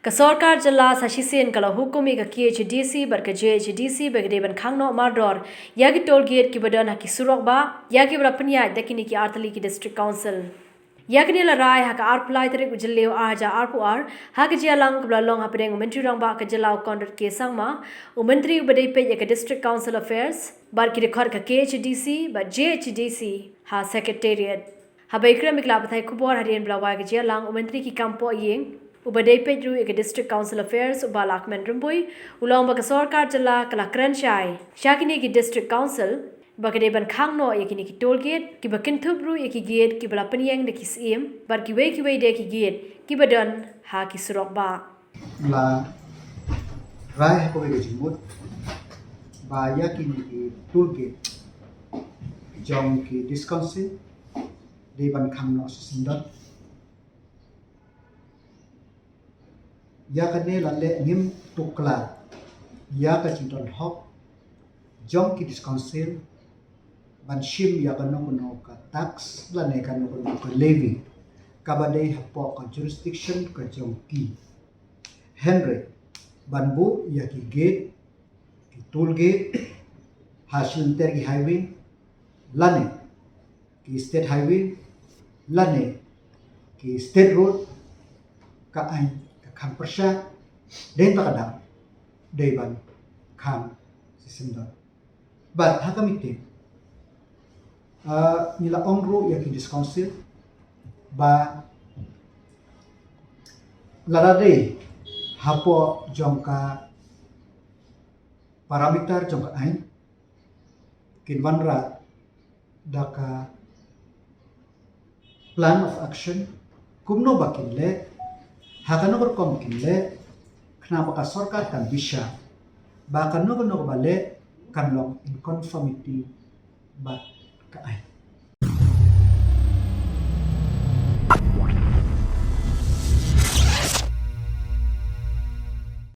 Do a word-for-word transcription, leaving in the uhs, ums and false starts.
Ka sorkar jylla sa shisien ka la hukum ïa ka K H A D C bad ka J H A D C ba ki dei ban khang noh mardor ïa ki toll gate kiba don ha ki surok bah ïa kiba la pynïaid da kine ki artylli ki district council. Ïa kane la rai ha ka arphew lai tarik u Jylliew arhajar arphew ar ha ka jingïalang kaba la long hapdeng u Myntri Rangbah ka jylla u Conrad K Sangma, u Myntri uba dei peit ïa ka District Council Affairs bad ki dkhot ka K H A D C bad J H A D C ha Secretariat. Haba ïakren bad ki lad pathai khubor hadien ba la wai ka jingïalang, u Myntri ki kam pohïing uba dei peit ruh ïa ka District Council Affairs u Bah Lahkmen Rymbui u la ong ba ka sorkar jylla ka la kren shai sha kine ki District Council ba ka dei ban khang noh ïa kine ki toll gate kiba kynthup ruh ïa ki gate kiba la pynïeng da ki syiem bad kiwei kiwei de ki gate kiba don ha ki surok bah. La rai ha kawei ka jingmut ba ïa kine ki toll gate jong ki District Council dei ban khang noh sa shisien. Ïa kane la leh ngim tuklar ïa ka jingdon hok jong ki District Council ban shim ïa kano kano ka tax lane kano kano ka levy kaba dei hapoh ka jurisdiction ka jong ki. Hynrei ban buh ïa ki gate, ki toll gate ha shilynter ki highway lane ki state highway lane ki state road, ka aiñ ka khang pyrshah. Dei na kata ka daw dei ban khang sa shisien. Bad ha ka meeting, ah, ngi la ong ruh ïa ki District Council ba lada dei hapoh jong ka parameter jong ka aiñ, kin wanrah da ka plan of action kumno ba kin leh, ha kano ka rukom kin leh, khnang ba ka sorkar kan bishar ba kano kano kaba leh kan long in conformity bad ka aiñ.